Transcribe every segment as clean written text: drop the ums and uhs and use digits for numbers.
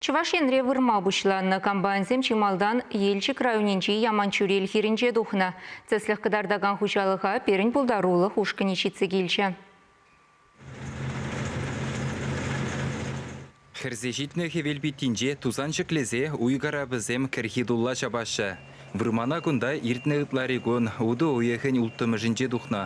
Чӑваш Енре вырма пуҫланнӑ. Комбайнсем чи малтан Елчӗк районӗнчи Яманчӳрел хирӗнче тухнӑ. Тӗслӗх кӑтартакан хуҫалӑха пирӗн пултарулӑх ушкӑнӗ ҫитсе килчӗ. Хӗрсе ҫитнӗ хӗвел питтинче тусан ҫӗклесе уй карапӗсем кӗрхи тулла ҫапаҫҫӗ. Вырмана кунта иртнӗ ытларикун, утӑ уйӑхӗн улттӑмӗшӗнче тухнӑ.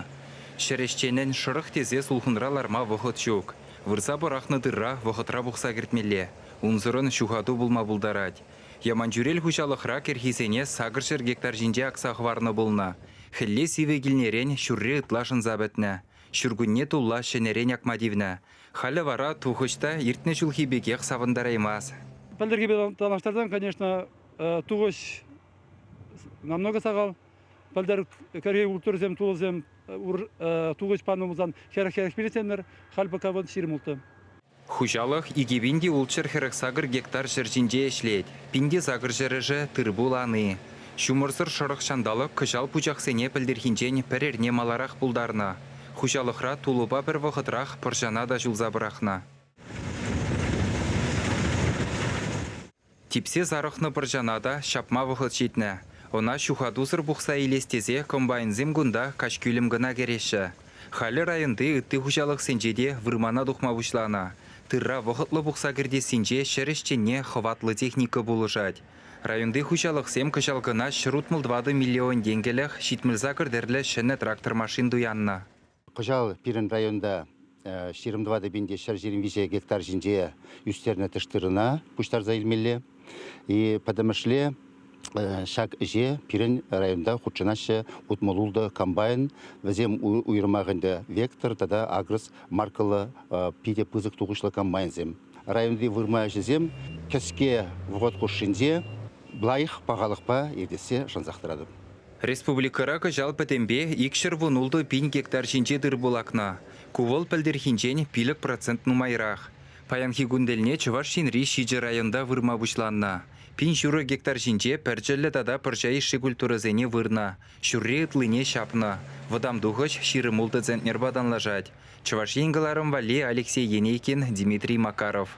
Ҫӗр ӗҫченӗн шӑрӑх тесе сулхӑнра ларма вӑхӑт ҫук. Вырса пӑрахнӑ тырра вӑхӑтра пухса кӗртмелле, унсӑрӑн ҫухату пулма пултарать. Яманчӳрел хуҫалӑхра кӗрхисене 800 гектар ҫинче акса хӑварнӑ пулнӑ. Хӗлле сивӗ килнӗрен ҫурри ытла шӑнса пӗтнӗ. Ҫуркунне тулла ҫӗнӗрен акма тивнӗ. Халӗ вара тухӑҫ та иртнӗ ҫулхи пекех савӑнтараймасть. Пӗлтӗрхипе танлаштарсан, конечно, тухӑҫ намного сахал. Пӗлтӗр кӗрхи культурӑсем, тулӑсем тухӑҫ панӑ пулсан 40-45 пилӗк халь пока вот 26. Хуҫалӑх 2648 гектар ҫӗр ҫинче ӗҫлет. Пин те сакӑр ҫӗрӗшӗ тыр-пул ани. Ҫумӑрсӑр шӑрӑх ҫанталӑк кӑҫал пучахсене пӗлтӗрхинчен пӗр эрне маларах пултарнӑ. Хуҫалӑхра тулӑпа пӗр вӑхӑтрах пӑрҫана та ҫулса пӑрахнӑ. Типсе сарӑхнӑ пӑрҫана та ҫапма вӑхӑт ҫитнӗ. Ӑна ҫухатусӑр пухса илес тесе комбайнсем кунта каҫкӳлӗм кӑна кӗреҫҫӗ. Халӗ районти ытти хуҫалӑхсенче те вырмана тухма пуҫланӑ. Тырра вӑхӑтлӑ пухса кӗртессинче ҫӗр ӗҫченне хӑватлӑ техника пулӑшать. Районти хуҫалӑхсем кӑҫал кӑна 164 миллион тенкӗлӗх 78 тӗрлӗ ҫӗнӗ трактор-машин туяннӑ. Кӑҫал пирӗн районта 24 пинте 123 гектар ҫинче ӳстернӗ тӗш-тырӑна пуҫтарса илмелле. И пӗтӗмӗшле ҫак ӗҫе пирӗн районта хутшӑнаҫҫӗ 66 комбайн. Вӗсем уйрӑмах ӗнтӗ Вектор тата Агрос маркӑллӑ питӗ пысӑк тухӑҫлӑ комбайнсем. Районти вырма ӗҫӗсем кӗске вӑхӑт хушшинче лайӑх пахалӑхпа иртессе шансах тӑратӑп. Республикӑра кӑҫал пӗтӗмпе 216 пин гектар ҫинче тыр-пул акнӑ. Ку вӑл пӗлтӗрхинчен 5% нумайрах. Паянхи кун тӗлне Чӑваш Енри ҫичӗ районта вырма пуҫланнӑ. 1500 гектар ҫинче пӗрчӗллӗ тата пӑрҫа йышши культурӑсене вырнӑ, ҫурри ытлине ҫапнӑ. Вӑтам тухӑҫ 26 центнерпа танлашать. Чӑваш Ен кӑларӑм валли Алексей Енейкин, Дмитрий Макаров.